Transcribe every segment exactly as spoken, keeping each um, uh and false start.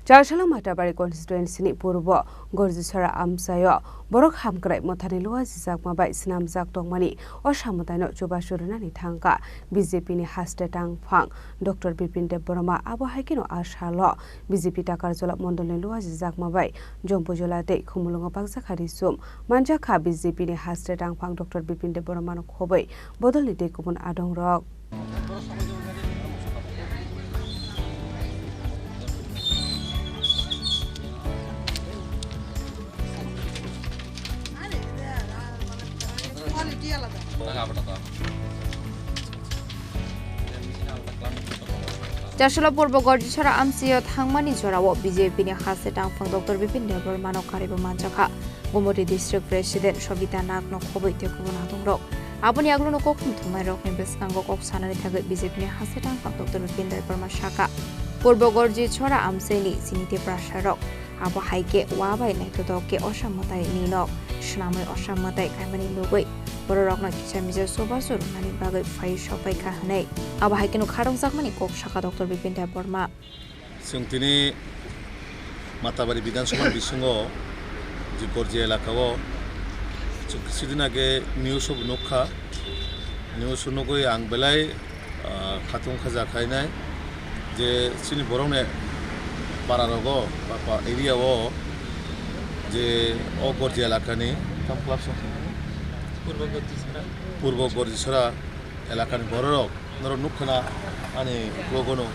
Charchalo Matabari constituency ni Purbo Gorjisora amchaio borok hamkrai mothani luajijakma bai swnamjak tongmani o samwtaino chubachu rwnani thangkha B J P ni haste tangphang Doctor Bipin Debbarma. Abo hai kheno a salo B J P Takarjala mondolni luajijakma bai Jompuijala tei Khumulwngo bakjakha risum. Manjakha B J P ni haste tangphang Doctor Bipin Debbarmano khobwi bodolni tei kubun adongrok. Charchalo Purbo Gorjisora amchaio thangmani jorao B J P ni haste tangphang Doctor Bipin Debbarmano karibo manjakha. Gumoti District President Sobita Nagno khobwi tei kubun adongrok. Aboni agluno kok thumthumnairokni bwskango kok sanani thagwi B J P ni haste tangphang Doctor Bipin Debbarma sakha, Purbo Gorjisora amchaini chini Tiprasarok abo hai khe wa bai naithotok khe osa mwtai ni nok swnamwi osa mwtai kaimani lugwi bororokno kisa misa chubachu rwnani bagwi phai sokphaikha hwnwi abo hai kheno kharokjakmani kok sakha Doctor Bipin Debbarma. Chwng tini Matabari Bidhan Sabha bisingo je Gorji elaka o chwng kichidin age news o nukha. News o nugwi ang belai, ah, khatung khaja khainai je chini borokni para rogo ba pa area o je o Gorji elakani Purbo Gorjisora. Purbo Gorjisora elakani bororok norok nukha na ani uklogo no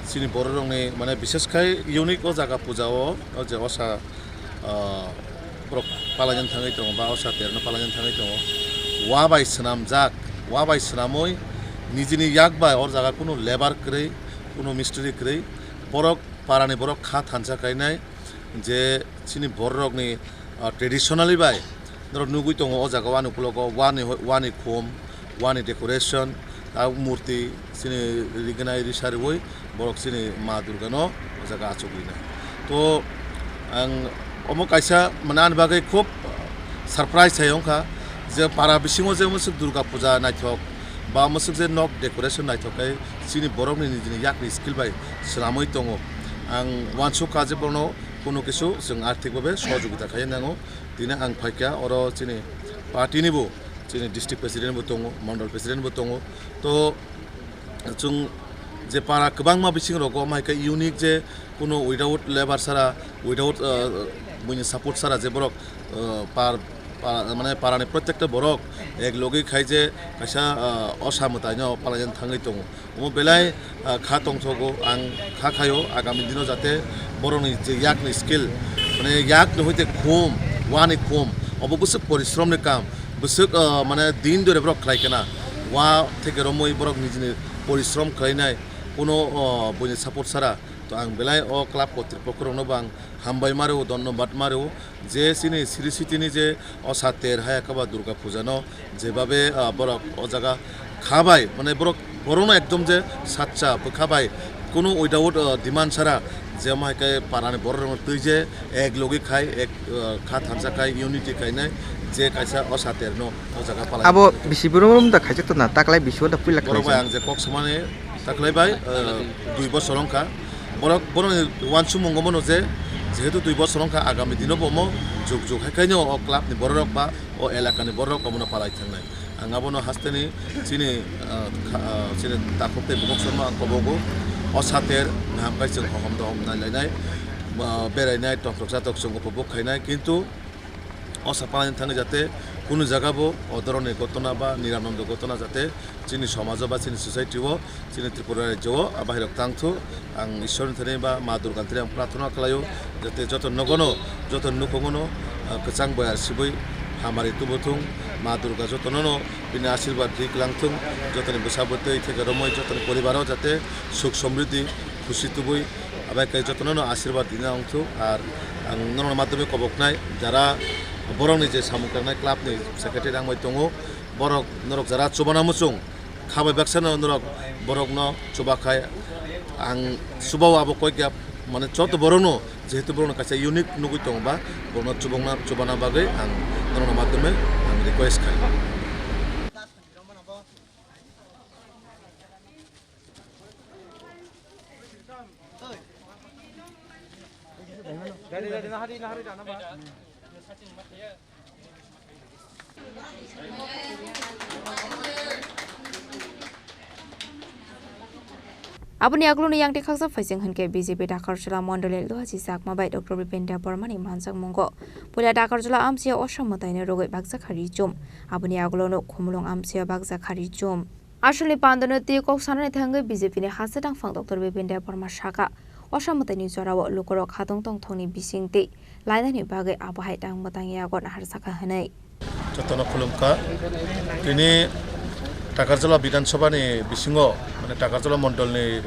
chini bororokni mane bishes khai unique o jaga puja o, o je osa, ah, borok palainani thangwi tongo ba osa terno palainani thangwi tongo. Wa bai swnamjak, wa bai swnamwi nijini yak bai o jaga kunu labour kwrwi, kunu mistri kwrwi, borok parani borok kha thansa kainai je chini bororokni, ah, traditionally bai norok nugwi tongo o jaga o ani uklogo wani, wani khum, wani decoration, ah, murti chini rignai risa rwui borok chini Ma Durga no o jaga achugwi nai. To ang omo kaisa mane ani bagwi khub surprise hai wngkha je para bisingo je mwswk Durga puja naithok ba mwswk je nok decoration naithok khe chini borokni nijini yakni skill bai swnamwi tongo. Ang uansukha je bono kunu kisu chwng arthik babe sohojogita khai nango. Tini ang phaikha oro chini party ni bo, chini district president bo tongo, mondol president bo tongo. To chwng je para kwbangma bising rogo omo hai khe unique je kuno without labour sara, without, uh, buini support sara je borok, uh, par, pa-, mane parani protekta borok ek logi khai je kaisa, uh, osa mwtaino palainani thangwi tongo. Omo belai, ah, kha tongthogo, ang kha khaio agami dino jate borokni je yakni skill, mane yakni hoite khum, wani khum, obo bwswk porisromni kam, bwswk, ah, mane din dore borok khlai khna, wa theke romwi borok nijini porisrom khlainai, kuno, ah, buini support sara. To ang belai o club kotripokkorokno bo ang hambai ma rwo, dhonnobad ma rwo. Je chini Sri City ni je osa ter hai khe ba Durga puja no jebabe, ah, borok o jaga kha bai, mane borok, borok no ekdom je sacha bwkha bai, kunu without, ah, demand sara je omo hai khe para ni borok rok no twi je ek logi khai, ek, ah, kha thansa khai, unity khainai je kaisa osa ter no o jaga palai. Abo bisi borok rok da khaijak to na, taklai bisi o da puila borok bai khlaijak. Ang je kok samani taklai bai, ah, dui bosor wngkha. Borok, borokni uansukmung omono je, jehetu dui bosor wngkha, agami dino bo omo jug jug hai khaino o club ni bororok ba o elaka ni bororok omono palai thangnai. Ang abono hasteni chini, ah, kha-, ah, chini takhuk tei bukhuk songno ang kobogo. O sater kaham khai chwng hohom dohom nailainai, ah, berainai, tongthok chatok chwng upobok khainai, kintu o sa palani thangwi jate kunu jaga bo o dhoroner gotona ba niranando gotona jate chini somajo ba chini society o, chini Tripura rajyo o, ah, bahai rok tangthu. Ang Ishwar ni thani ba Ma Durga ni thani ang prarthana khlaio, jate joto nogono, joto nukhungono, ah, kwchang boyar sibui hamari tubuthung, Ma Durga jotono no bini asirwad ri kwlangthung, jotoni bwsa bwtwi theke romwi jotoni poribaro jate suk somriddhi khusi tubui, abai khe jotono no asirwad rina wngthung. Ar ang norokni madhyome koboknai jara borokni je samung tangnai club ni secretary rangbai tongo, borok norok jara chubana muchung khabai baksa no norok borokno chubakhai ang chubao abo koi kya mane joto borokno jehetu borokno kaisa unique nugui tongo ba borokno chubokna chubana bagwi ang norokni madhyome ang request khai. Aboni aguluni yang tekhaksa phaising hwnkhe B J P Dakarjala Mondoli Luhaji Chakma bai Doctor Bipin Debbarmani manjakmungo puila Dakarjala amchia osa mwtaino rwgwi bakjakha richum. Aboni agulono Khumulwng amchia bakjakha richum. Asolni pandano tei kok sanani thangwi B J P ni haste tangphang Doctor Bipin Debbarma saka, osa mwtaini jorao lukurok khatong tongthokni bising tei lainani bagwi abo hai tang mwtang yago naharjakha hwnwi. Jotono khulumkha. Tini Takarjala Bidhan Sabha ni bisingo, mane Takarjala Mondol ni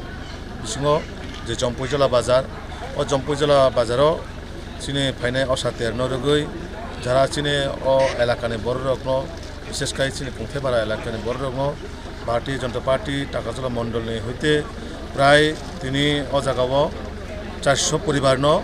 bisingo je Jompuijala Bazar, o Jompuijala Bazar o chini phainai osa terno rwgwi jara chini o elaka ni borok rokno, bishesh khai chini Kungthaibara elaka ni borok rokno Bharatiya Janata Party Takarjala Mondol ni hoite prai tini o jaga o charso poribar no,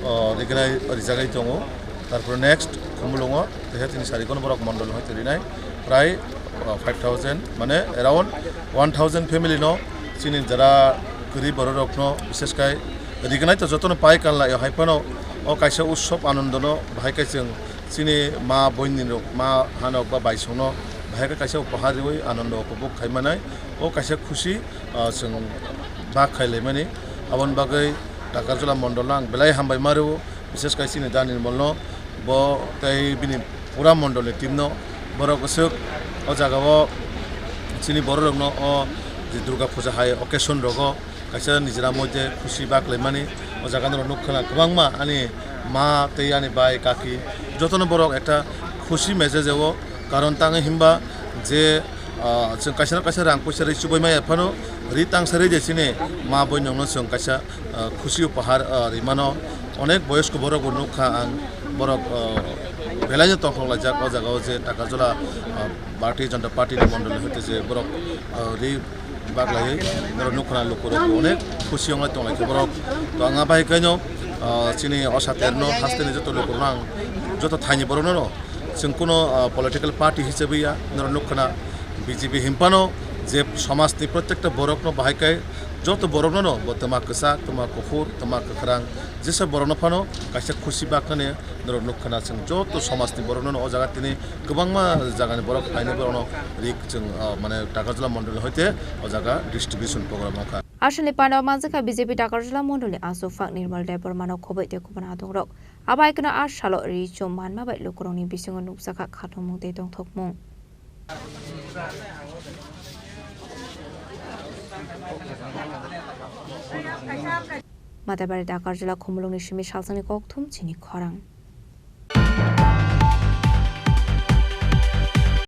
o, rignai rijagwi tongo. Tarpore next Khumulwngo teha tini sarigon borok mondol hoite rinai prai, o, five thousand, mane around one thousand family no chini jara kwrwi borok rokno bishesh khai rignai to jotono pai kanlai hai phano o kaisa utsob anondono bahai khai chwng chini ma boini rok, ma hanok ba baisongno bahai khe kaisa upahar riwi anondo upobhog khai manai. O kaisa khusi, ah, chwng bak khai laimani. Aboni bagwi Takarjala Mondolno ang belai hambai ma rwo, bishesh khai chini Daniel Molno, bo tei bini pura mondolni teamno. Borok aswk o jagao chini borok rokno o je Durga Puja hai occasion rogo kaisa nijera moddhe khusi bak laimani. O jaga norok nukha na kwbangma ani ma tei ani bai kaki jotono borok ekta khusi message o, karon tangwi himba je, ah, chwng kaisa na kaisa rang puisa ri chubai maya phano ri tangsa ri je chini ma boinokno chwng kaisa, ah, khusi upahar, ah, rimano. Onek boyosko borok bo nukha ang, borok, ah, belaino tongthok laijak o jagao je Takarjala, ah, Bharatiya Janata Party ni mondol hoite je borok, ah, ri bak laiwi norok nukha na lukurok onek khusi wnglai tonglaikha borok. To ang abai khaino, ah, chini osa terno hasteni joto lukurokno ang joto thaini borokno chwng kuno, ah, political party hisabwi ya norok nukha na B J P himphano je somajni protekta borokno bahai khai joto borokno no bo twma kwchak, twma kuphur, twma kwkhrang jesa borokno phano kaisa khusi baknani norok nukha na chwng joto somajni borokno no o jaga tini kwbangma jagani borok phainai borokno rik chwng, ah, mane Takarjala Mondoli hoite o jaga distribution program wngkha. Aswkni pandao manjakha B J P Takarjala Mondolni aswk phak Nirmal Debbarmano khoboi tei khobana adongrok. Abai kheno a salo ri chum manma bai lukurokni bisingo nukjakha khatungmung tei tongthokmung. Mataibari Dakarjala Khumulwngni simi salsani kokthum chini khorang.